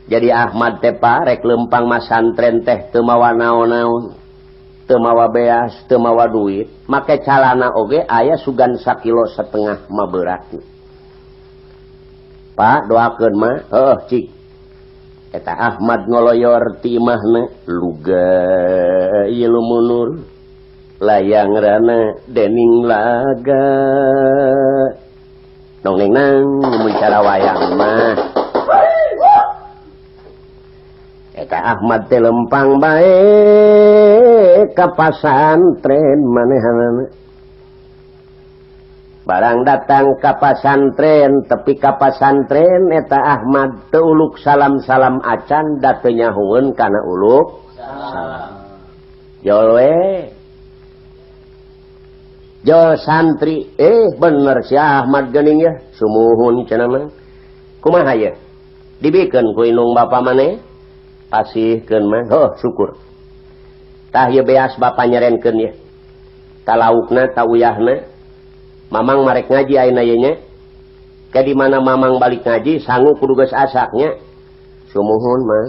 Jadi Ahmad teh Pak rek lempang masantren teh teu mawa naon-naon, teu mawa beas, teu mawa duit, make calana oge aya sugan sakilo setengah mah berat. Pak doakeun mah, heuh cik. Eta Ahmad ngoloyor ti imahna luga ieu lumunur layang rana dening laga. Dong neng nang mun cara wayang mah. Eta Ahmad teh lempang bae ka pasantren manehanana. Barang datang ka pasantren, tepi ka pasantren eta Ahmad teu uluk salam-salam acan da teu nyahueun kana uluk salam. Jol we. Jol santri, bener si Ahmad geuning ya, sumuhun cenah mah. Kumaha ye? Dibikeun ku indung bapa maneh? Pasihkeun mah, heuh syukur. Tah ieu beas bapa nyerenkeun ye. Ta laukna, ta uyahna. Mamang marek ngaji ayeuna ye nya. Ke di mana mamang balik ngaji sangu kudu geus asaknya. Sumuhun mah.